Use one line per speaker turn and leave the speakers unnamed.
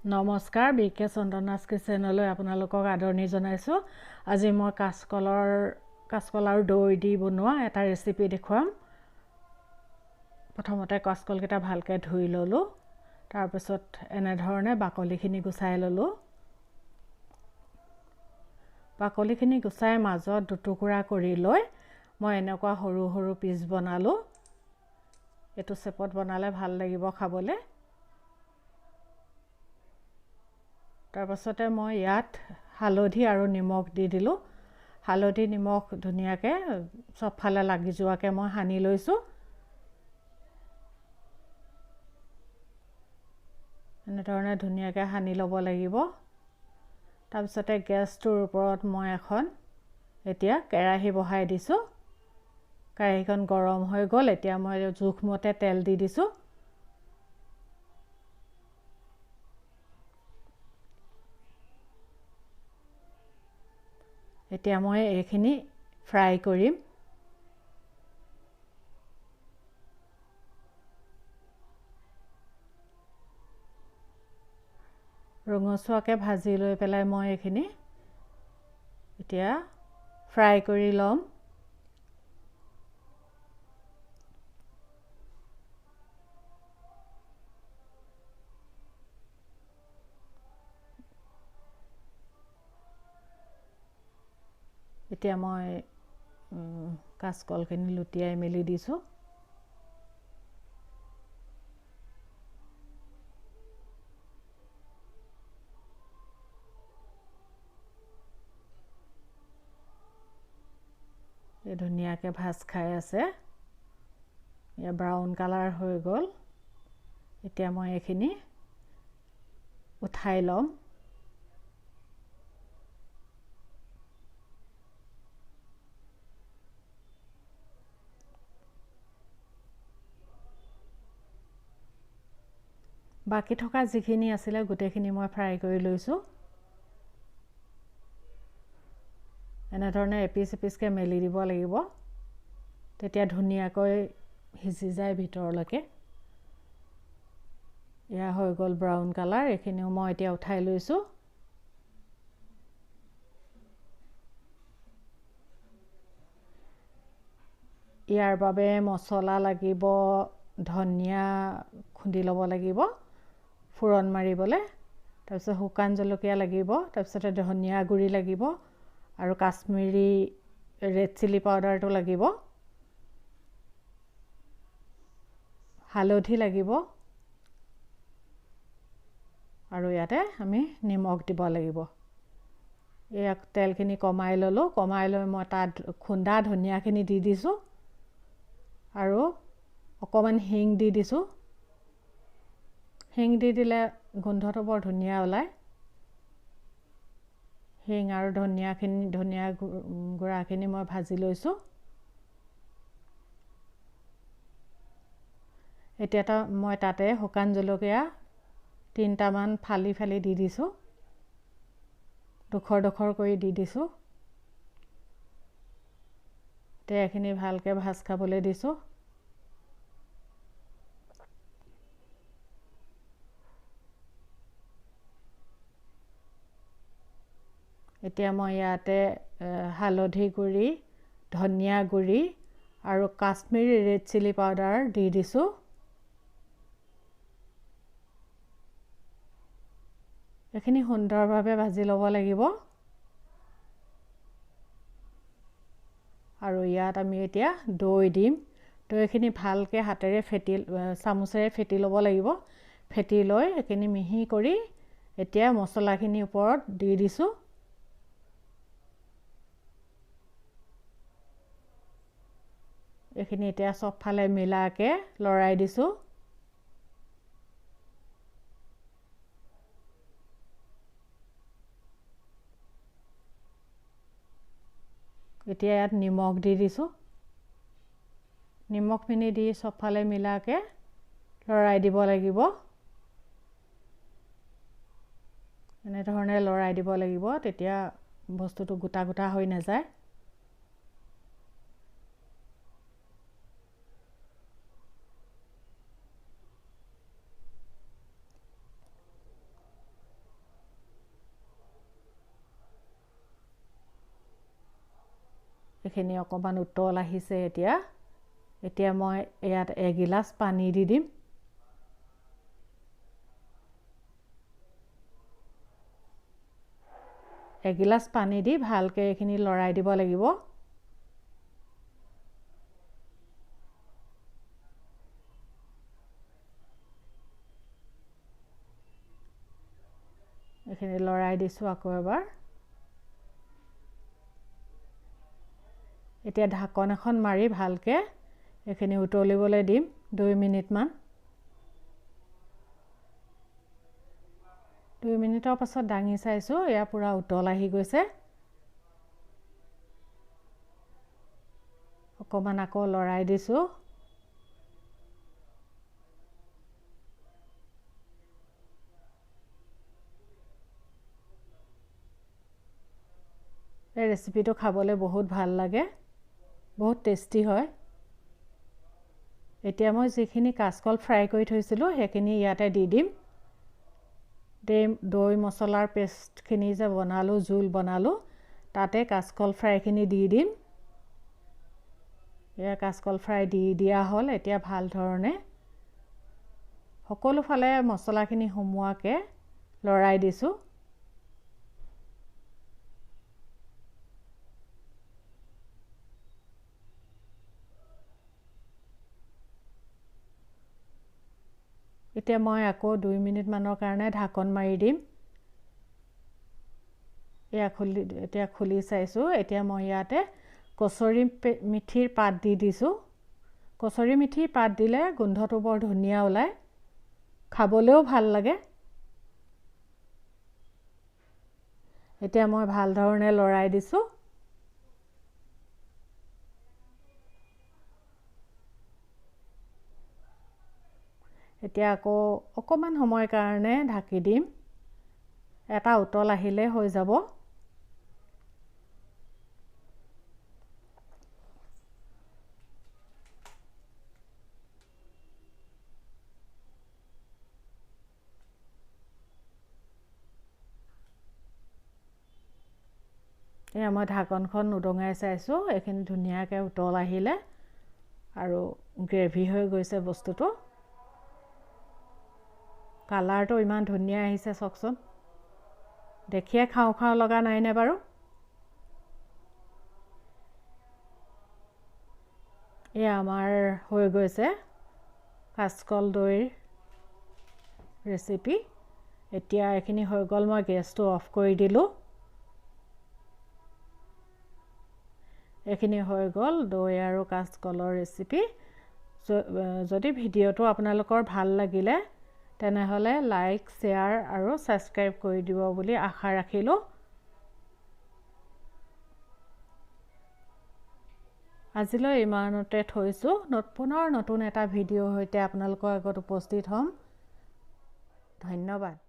নমস্কাৰ, বি কে চন্দনাছ কিচেনলৈ আপোনালোকক আদৰণি জনাইছোঁ। আজি মই কাচকল আৰু দৈ দি বনোৱা এটা ৰেচিপি দেখুৱাম। প্ৰথমতে কাচকলকেইটা ভালকৈ ধুই ল'লোঁ, তাৰপিছত এনেধৰণে বাকলিখিনি গুচাই ল'লোঁ। বাকলিখিনি গুচাই মাজত দুটুকুৰা কৰি লৈ মই এনেকুৱা সৰু সৰু পিচ বনালোঁ। এইটো চেপত বনালে ভাল লাগিব খাবলৈ। তাৰপাছতে মই ইয়াত হালধি আৰু নিমখ দি দিলোঁ। হালধি নিমখ ধুনীয়াকৈ চবফালে লাগি যোৱাকৈ মই সানি লৈছোঁ। এনেধৰণে ধুনীয়াকৈ সানি ল'ব লাগিব। তাৰপিছতে গেছটোৰ ওপৰত মই এখন এতিয়া কেৰাহী বহাই দিছোঁ। কেৰাহীখন গৰম হৈ গ'ল। এতিয়া মই জোখমতে তেল দি দিছোঁ। এতিয়া মই এইখিনি ফ্ৰাই কৰিম। ৰঙচুৱাকৈ ভাজি লৈ পেলাই মই এইখিনি এতিয়া ফ্ৰাই কৰি ল'ম। এতিয়া মই কাচকলখিনি লুটিয়াই মেলি দিছোঁ। এই ধুনীয়াকৈ ভাজ খাই আছে। এয়া ব্ৰাউন কালাৰ হৈ গ'ল। এতিয়া মই এইখিনি উঠাই ল'ম। বাকী থকা যিখিনি আছিলে গোটেইখিনি মই ফ্ৰাই কৰি লৈছোঁ। এনেধৰণে এপিচ এপিচকৈ মেলি দিব লাগিব, তেতিয়া ধুনীয়াকৈ সিজি যায় ভিতৰলৈকে। এয়া হৈ গ'ল ব্ৰাউন কালাৰ। এইখিনিও মই এতিয়া উঠাই লৈছোঁ। ইয়াৰ বাবে মছলা লাগিব, ধনিয়া খুন্দি ল'ব লাগিব ফোৰণ মাৰিবলৈ, তাৰপিছত শুকান জলকীয়া লাগিব, তাৰপিছতে ধনিয়া গুড়ি লাগিব আৰু কাশ্মীৰী ৰেড চিলি পাউডাৰটো লাগিব, হালধি লাগিব আৰু ইয়াতে আমি নিমখ দিব লাগিব। এই তেলখিনি কমাই ল'লোঁ। কমাই লৈ মই তাত খুন্দা ধনিয়াখিনি দি দিছোঁ আৰু অকণমান হিং দি দিছোঁ। হিং দি দিলে গোন্ধটো বৰ ধুনীয়া ওলায়। হিং আৰু ধনিয়া গুড়াখিনি মই ভাজি লৈছোঁ। এতিয়া মই তাতে শুকান জলকীয়া 3টামান ফালি ফালি দি দিছোঁ, ডোখৰ ডোখৰ কৰি দি দিছোঁ। এতিয়া এইখিনি ভালকৈ ভাজ খাবলৈ দিছোঁ। এতিয়া মই ইয়াতে হালধি গুড়ি, ধনিয়া গুড়ি আৰু কাশ্মীৰী ৰেড চিলি পাউডাৰ দি দিছোঁ। এইখিনি সুন্দৰভাৱে ভাজি ল'ব লাগিব। আৰু ইয়াত আমি এতিয়া দৈ দিম। দৈখিনি ভালকৈ হাতেৰে ফেটি, চামুচেৰে ফেটি ল'ব লাগিব। ফেটি লৈ এইখিনি মিহি কৰি এতিয়া মছলাখিনিৰ ওপৰত দি দিছোঁ। এইখিনি এতিয়া চবফালে মিলাকৈ লৰাই দিছোঁ। এতিয়া ইয়াত নিমখ দি দিছোঁ। নিমখখিনি দি চবফালে মিলাকৈ লৰাই দিব লাগিব। এনেধৰণে লৰাই দিব লাগিব, তেতিয়া বস্তুটো গোটা গোটা হৈ নাযায়। এইখিনি অকণমান উতল আহিছে। এতিয়া এতিয়া মই ইয়াত এগিলাচ পানী দি দিম। এগিলাচ পানী দি ভালকৈ এইখিনি লৰাই দিব লাগিব। এইখিনি লৰাই দিছোঁ আকৌ এবাৰ। এতিয়া ঢাকন এখন মাৰি ভালকৈ এইখিনি উতলিবলৈ দিম 2 মিনিটমান। 2 মিনিটৰ পাছত দাঙি চাইছোঁ, এয়া পূৰা উতল আহি গৈছে। অকণমান আকৌ লৰাই দিছোঁ। এই ৰেচিপিটো খাবলৈ বহুত ভাল লাগে, বহুত টেষ্টি হয়। এতিয়া মই যিখিনি কাচকল ফ্ৰাই কৰি থৈছিলোঁ সেইখিনি ইয়াতে দি দিম। দৈ মছলাৰ পেষ্টখিনি যে বনালোঁ, জোল বনালোঁ, তাতে কাচকল ফ্ৰাইখিনি দি দিম। এয়া কাচকল ফ্ৰাই দি দিয়া হ'ল। এতিয়া ভাল ধৰণে সকলোফালে মছলাখিনি সুমোৱাকৈ লৰাই দিছোঁ। এতিয়া মই আকৌ 2 মিনিটমানৰ কাৰণে ঢাকন মাৰি দিম। এয়া এতিয়া খুলি চাইছোঁ। এতিয়া মই ইয়াতে কচুৰি মিঠিৰ পাত দি দিছোঁ। কচুৰি মিঠিৰ পাত দিলে গোন্ধটো বৰ ধুনীয়া ওলায়, খাবলৈও ভাল লাগে। এতিয়া মই ভাল ধৰণে লৰাই দিছোঁ। এতিয়া আকৌ অকণমান সময়ৰ কাৰণে ঢাকি দিম। এটা উতল আহিলে হৈ যাব। এয়া মই ঢাকনখন উদঙাই চাইছোঁ, এইখিনি ধুনীয়াকৈ উতল আহিলে আৰু গ্ৰেভি হৈ গৈছে বস্তুটো। কালাৰটো ইমান ধুনীয়া আহিছে, চাওকচোন। দেখিয়ে খাওঁ খাওঁ লগা নাইনে বাৰু? এয়া আমাৰ হৈ গৈছে কাচকল দৈৰ ৰেচিপি। এতিয়া এইখিনি হৈ গ'ল, মই গেছটো অফ কৰি দিলোঁ। এইখিনি হৈ গ'ল দৈ আৰু কাচকলৰ ৰেচিপি। যদি ভিডিঅ'টো আপোনালোকৰ ভাল লাগিলে তেনেহ'লে লাইক, শ্বেয়াৰ আৰু ছাবস্ক্ৰাইব কৰি দিব বুলি আশা ৰাখিলোঁ। আজিলৈ ইমানতে থৈছোঁ। পুনৰ নতুন এটা ভিডিঅ'ৰ সৈতে আপোনালোকৰ আগত উপস্থিত হ'ম। ধন্যবাদ।